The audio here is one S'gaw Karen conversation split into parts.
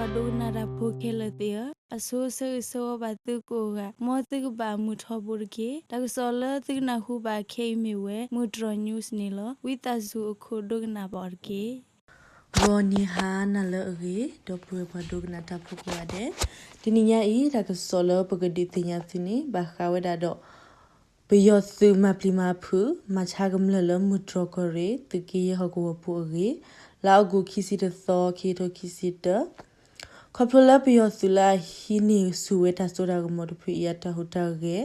ပှၤဒိကနၣ်တၢ်ဖိခဲလၢာ်သ့ၣ်ဧၢ, အဆိဆၢဂ့ၤဆၢဝါဘၣ်သုကိးဂၤ, မ်သုကဘၣ်မုာ်ထီဘိတက့ၢ်. တၢ်ကစီၣ်လၢသုကနၢ်ဟူဘၣ်ခဲအံၤမ့ၢ်ဝဲ မုၢ်တြီၢ် news န့ၣ်လီၤ. ဝံသးစူၤအခိၣ်ဒိကနၣ်ဘၣ်အီၤတက့ၢ်. ဂီၤနံၤဟါနၤလၢအဂ့ၤ, ဒီပုၢ်ဝဲၢ်ပှၤဒိကနၣ်တၢ်ဖိကိးဂၤဒဲး, တနံၤညါအံၤ တၢ်ကစီၣ်လၢပကဒုးသ့ၣ်ညါသုန့ၣ် ဘၣ်ဃးဝဲဒၣ်ဒီး ပယီၤသုးမၤပျံၤမၤဖုး မၤဆါကမျၢၢ်လၢမုၢ်တြီၢ်ကီၢ်ရ့ၣ် သုးက့ယဲၢ်ဟီၣ်ကဝီၤပူၤအဂ့ၢ်, လါအီကူးခံဆံတသီ ခံကထိခံဆံတၢ, ခီဖျိလၢပယီၤသုးလၢအဟံးန့ၢ်ဆူၣ်ဝဲတၢ်စိတၢ်ကမီၤတဖုအံၤအတၢ်ဟူးတၢ်ဂဲၤ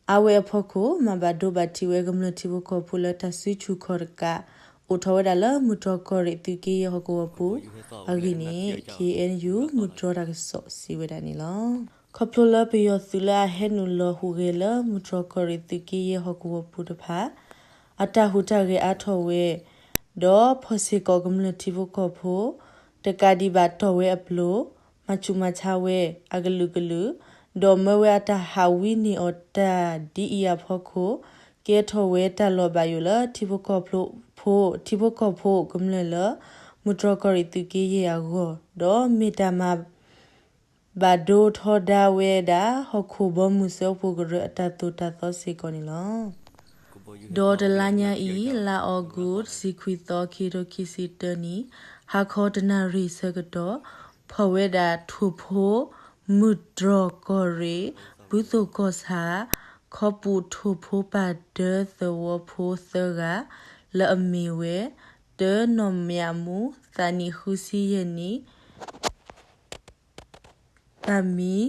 အါဝဲအဖီခိၣ် မၤဘၣ်ဒိဘၣ်ထံးဝဲကမျၢၢ်ထံဖိကီၢ်ဖိလၢတၢ်စုဆူၣ်ခီၣ်တကး အိၣ်ထီၣ်ဝဲဒၣ်လၢမုၢ်တြီၢ်ကီၢ်ရ့ၣ်သုးက့ယဲၢ်ဟီၣ်ကဝီၤပူၤအဂ့ၢ်န့ၣ် ခ့ၣ်အဲၣ်ယူၣ် မုၢ်တြီၢ်တၢ်ကစီၣ်စံးဝဲဒၣ်န့ၣ်လီၤ. ခီဖျိလၢပယီၤသုးလၢအဟဲနုာ်လီၤဟူးဂဲၤလၢမုၢ်တြီၢ်ကီၢ်ရ့ၣ်သုးက့ယဲၢ်ဟီၣ်ကဝီၤပူၤတဖၣ် အတၢ်ဟူးတၢ်ဂဲၤအါထီၣ်ဝဲ ဒီးဖီၣ်စ့ၢ်ကီးကမျၢၢ်ထံဖိကီၢ်ဖိ တကးဒံးဘၣ်တီၢ်ဝဲအပျိၤ မၤဆူၣ်မၤဆါဝဲအကလုာ်ကလုာ် ဒီးမၢဝဲအတၢ်ဟးဝံန့ၢ်အီၤတၢ်ဒ်အံၤအဖီခိၣ် ကဲထီၣ်ဝဲတၢ်လီၤဘၣ်ယိၣ်လၢ ထံဖိကီၢ်ဖိ ထံဖိကီၢ်ဖိကမျၢၢ်လၢ မုၢ်တြီၢ်ကီၢ်ရ့ၣ်သုးက့ယဲၢ်အဂီၢ် ဒီးမ့ၢ်တၢ်မၤ ဘၣ်ဒိထီဒါဝဲဒၣ် ဟီၣ်ခိၣ်ဘီမုၢ်စၢဖှိၣ်ကရၢအတၢ်သိၣ်တၢ်သီစ့ၢ်ကီးန့ၣ်လီၤ. ဒီးတလါညါအံၤ လါအီကူး တဆံခွံသီ ခံကထိခံဆံတၢနံၣ် ဟါခီတနၣ်ရံၣ်ဆၢကတီၢ် ဖီၣ်ဝဲဒၣ်ထိၣ်ဖိ မုၢ်တြီၢ်ကီၢ်ရ့ၣ် ဘုသိၣ်ကီၢ်ဆၣ် ခီပူၤထိၣ်ဖိပၢ်ဒၢသဝီဖိသၢဂၤ လၢအမ့ၢ်ဝဲ တၢ နီၢ်မၠးမူ သးနံၣ်ဃုဆံယဲၢ်နံၣ် ဘၣ်မံ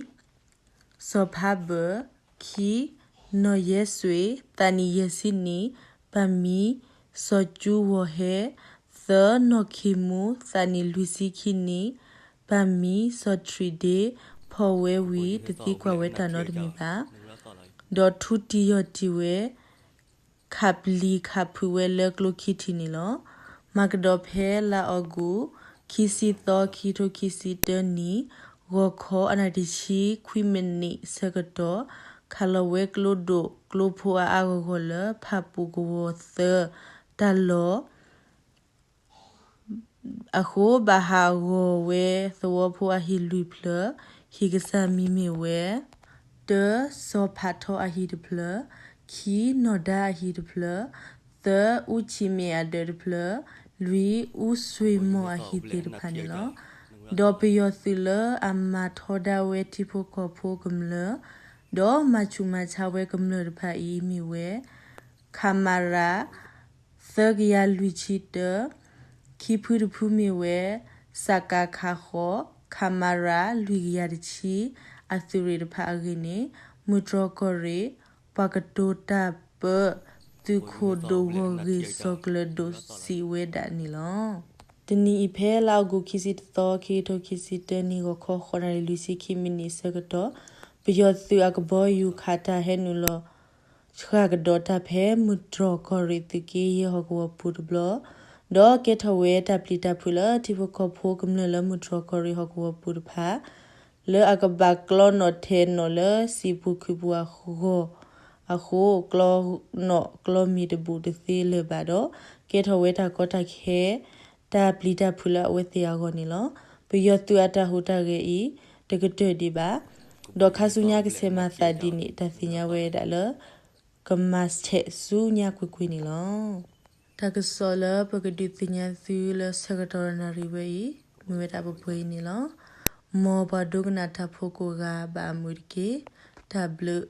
စီၤဖးဘၢၣ်, ခံ နီၢ်ယဲစွ့ၣ် သးနံၣ်ယဲၢ်ဆံနံၣ် ဘၣ်မံ စီၤကၠူဝီၤဟဲ, သၢ နီၢ်ခ့ၣ်မူ သးနံၣ်လွံၢ်ဆံခံနံၣ် ဘၣ်မံ စီၤထရံးဒ့ ဖီၣ်ဝဲဝံၤ တသံကွၢ်ဝဲတၢ်နီတမံၤဘၣ်. ဒီးထူတံၢ်ယီၢ်တံၢ်ဝဲ ခးပျံၤခးဖုးဝဲလၢကျိခံထံးန့ၣ်လီၤ. မၤကဒီးဖဲလါအီကူး ခံဆံသီ ခံကထိခံဆံတၢနံၣ် ဂီၤခီအနၣ်တဆံခွံမံးနံးဆၢကတီၢ် ခးလီၤဝဲကျိဒိၣ်ကျိဖိအါအါဂီၢ်ဂီၢ်လၢ ဖၣ်ပူၤကဝီၤသၢ တၢ်လီၢ် အဃိ ဘၣ်ဟးဂီၤဝဲသဝီဖိအဟံၣ်လွံၢ်ဖျၢၣ်, ဟံၣ်ကစၢ်မံၤမ့ၢ်ဝဲ တၢ စီၤဖးထီအဟံၣ်တဖျၢၣ်, ခံ နီၢ်ဒါအဟံၣ်တဖျၢၣ်, သၢ အူဆံးမ့ၣ်အဒၢးတဖျၢၣ်, လွံၢ် အူစွ့ၣ်မီၢ်အဟံၣ်သ့ၣ်တဖၣ်န့ၣ်လီၤ. ဒီးပယီၤသုးလၢအမၤထီဒါဝဲထံဖိကီၢ်ဖိကမျၢၢ်, ဒီးမၤဆူၣ်မၤဆါဝဲကမျၢၢ်တဖၣ်အံၤမ့ၢ်ဝဲ ခမရ သၢကယၤလွံၢ်ဆံတၢ, ခံဖုတဖုမ့ၢ်ဝဲ စကခ ဃိး, ခမရ လွံၢ်ကယၤတဆံ အသုးရ့ၣ်တဖၣ်အဂ့ၢ်န့ၣ် မုၢ်တြီၢ်ကီၢ်ရ့ၣ် ပှၤကတိၤတၢ်ပၢ သုးခိၣ်ဒိၣ်ဂီၢ်ဂ့ၢ် စီၤကျၢၤဒိၣ်စံးဝဲဒၣ်န့ၣ်လီၤ. တနံၤအံၤဖဲလါအီကူး ခံဆံတသီ ခံကထိခံဆံတၢနံၣ် ဂီၤခီ ဃိးနၣ်ရံၣ်လွံၢ်ဆံခံမံးနံးဆၢကတီၢ် ပယီၤသုးအကဘီယူၤခးတၢ်ဟဲနုာ်လီၤ ဆှၣ်ကဒီးတၢ်ဖဲမုၢ်တြီၢ်ကီၢ်ရ့ၣ်သုးက့ယဲၢ်ဟီၣ်ကဝီၤပူၤတဘျီ, ဒီးကဲထီၣ်ဝဲတၢ်ပျံၤတၢ်ဖုးလၢထံဖိကီၢ်ဖိကမျၢၢ်လၢမုၢ်တြီၢ်ကီၢ်ရ့ၣ်ဟီၣ်ကဝီၤပူၤတဖၣ် လၢအကဘၣ်ကျီနီၣ်ထဲးနီၣ်လၢစံာ်ပူၤခုၣ်ပူၤအဂီၢ်အဃိ ကျီနီၣ်ကျီမံၤတဘူးတသ့လၢၤဘၣ်ဒီး ကဲထီၣ်ဝဲတၢ်ကီတၢ်ခဲ တၢ်ပျံၤတၢ်ဖုးလၢအဝဲသ့ၣ်အဂီၢ်န့ၣ်လီၤ. ပယီၤသုးအတၢ်ဟူးတၢ်ဂဲၤအံၤ တကတၢၢ်ဒံးဘၣ်, ဒီးခါဆူညါကဆဲးမၤသးဒ်န့ၣ် တၢ်သ့ၣ်ညါဝဲဒၣ်လၢ ကမၤဆဲးဆူညါကွ့ၢ်ကွ့ၢ်န့ၣ်လီၤ. တၢ်ကစီၣ်လၢပကဒုးသ့ၣ်ညါသုလၢဆၢကတီၢ်တနၣ်ရံၣ်ဝဲအံၤ မ့ၢ်ဝဲဒၣ်ပှဲၤပှဲၤအံၤန့ၣ်လီၤ. မ်ပှၤဒိကနၣ်တၢ်ဖိကိးဂၤဘၣ်အမုာ်တက့ၢ်. တၢ်ဘျုး